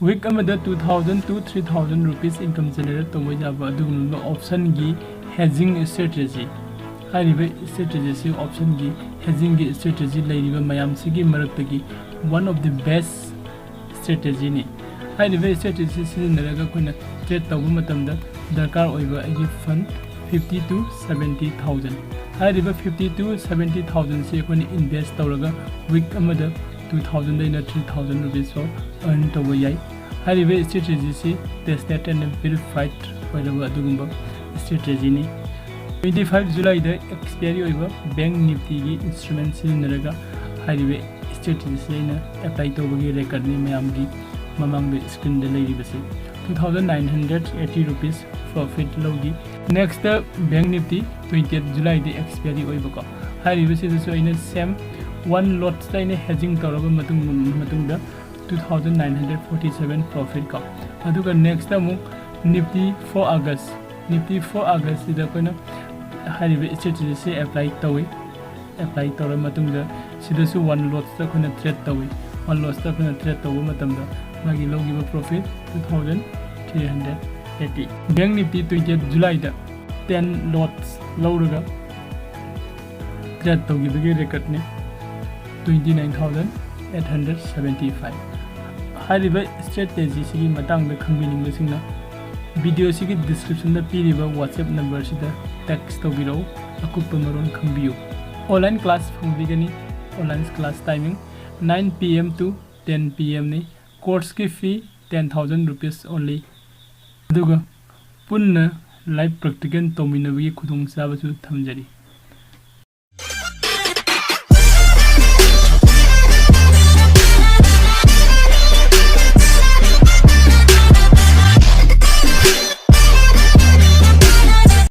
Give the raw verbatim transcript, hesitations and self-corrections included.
Week ꯑꯃꯗ two thousand to three thousand rupees income generate ꯇꯧꯕ ꯌꯥꯕ ꯑꯗꯨꯒꯨꯝꯂꯕ option ꯒꯤ hedging strategy꯫ ꯍꯥꯏꯔꯤꯕ strategy ꯑꯁꯤ option ꯒꯤ hedging ꯒꯤ strategy ꯂꯩꯔꯤꯕ ꯃꯌꯥꯝꯁꯤꯒꯤ ꯃꯔꯛꯇꯒꯤ one of the best strategy ꯅꯤ꯫ ꯍꯥꯏꯔꯤꯕ strategy ꯁꯤꯖꯤꯟꯅꯔꯒ ꯑꯩꯈꯣꯏꯅ trade ꯇꯧꯕ ꯃꯇꯝꯗ ꯗꯔꯀꯥꯔ ꯑꯣꯏꯕ ꯑꯩꯒꯤ fund fifty to seventy thousand꯫ ꯍꯥꯏꯔꯤꯕ fifty to seventy thousand ꯁꯤ ꯑꯩꯈꯣꯏꯅ invest ꯇꯧꯔꯒ week ꯑꯃꯗ two thousand ꯗꯩꯅ three thousand rupees ꯐꯥꯎ earn ꯇꯧꯕ ꯌꯥꯏ꯫ ꯍꯥꯏꯔꯤꯕ strategy ꯁꯤ tested and verified ꯑꯣꯏꯔꯕ ꯑꯗꯨꯒꯨꯝꯕ strategy ꯅꯤ꯫ Twenty five July ꯗ expiry ꯑꯣꯏꯕ Bank Nifty ꯒꯤ instrument ꯁꯤꯖꯤꯟꯅꯔꯒ ꯍꯥꯏꯔꯤꯕ strategy ꯁꯤ ꯑꯩꯅ apply ꯇꯧꯕꯒꯤ record ꯅꯤ ꯃꯌꯥꯝꯒꯤ ꯃꯃꯥꯡꯗ screen ꯗ ꯂꯩꯔꯤꯕꯁꯤ꯫ Two thousand nine hundred eighty rupees profit ꯂꯧꯈꯤ꯫ Next Bank Nifty twentieth July ꯗ expiry ꯑꯣꯏꯕꯀꯣ꯫ ꯍꯥꯏꯔꯤꯕꯁꯤꯗꯁꯨ ꯑꯩꯅ same one lots ꯇ ꯑꯩꯅ hedging ꯇꯧꯔꯕ ꯃꯇꯨꯡ, ꯃꯇꯨꯡꯗ two thousand nine hundred forty seven profit ꯀꯣ꯫ ꯑꯗꯨꯒ next ꯑꯃꯨꯛ Nifty four August, Nifty four August ꯁꯤꯗ ꯑꯩꯈꯣꯏꯅ ꯍꯥꯏꯔꯤꯕ strategy ꯁꯤ apply ꯇꯧꯏ꯫ Apply ꯇꯧꯔ ꯃꯇꯨꯡꯗ ꯁꯤꯗꯁꯨ one lots ꯇ ꯑꯩꯈꯣꯏꯅ trade ꯇꯧꯏ꯫ One lots ꯇ ꯑꯩꯈꯣꯏꯅ trade ꯇꯧꯕ ꯃꯇꯝꯗ ꯃꯥꯒꯤ ꯂꯧꯈꯤꯕ profit two thousand three hundred eighty꯫ Bank Nifty twentieth July ꯗ ten lots ꯂꯧꯔꯒ trade ꯇꯧꯈꯤꯕꯒꯤ record ꯅꯤ twenty nine thousand eight hundred seventy five꯫ ꯍꯥꯏꯔꯤꯕ strategy ꯁꯤꯒꯤ ꯃꯇꯥꯡꯗ ꯈꯪꯕꯤꯅꯤꯡꯕꯁꯤꯡꯅ video ꯁꯤꯒꯤ description ꯗ ꯄꯤꯔꯤꯕ WhatsApp number ꯁꯤꯗ text ꯇꯧꯕꯤꯔꯛꯎ, ꯑꯀꯨꯞꯄ ꯃꯔꯣꯜ ꯈꯪꯕꯤꯌꯨ꯫ Online class ꯐꯪꯕꯤꯒꯅꯤ꯫ Online class timing nine P M to ten P M ꯅꯤ꯫ Course ꯀꯤ fee ten thousand rupees only꯫ ꯑꯗꯨꯒ ꯄꯨꯟꯅ live practical ꯇꯧꯃꯤꯟꯅꯕꯒꯤ ꯈꯨꯗꯣꯡꯆꯥꯕꯁꯨ ꯊꯝꯖꯔꯤ꯫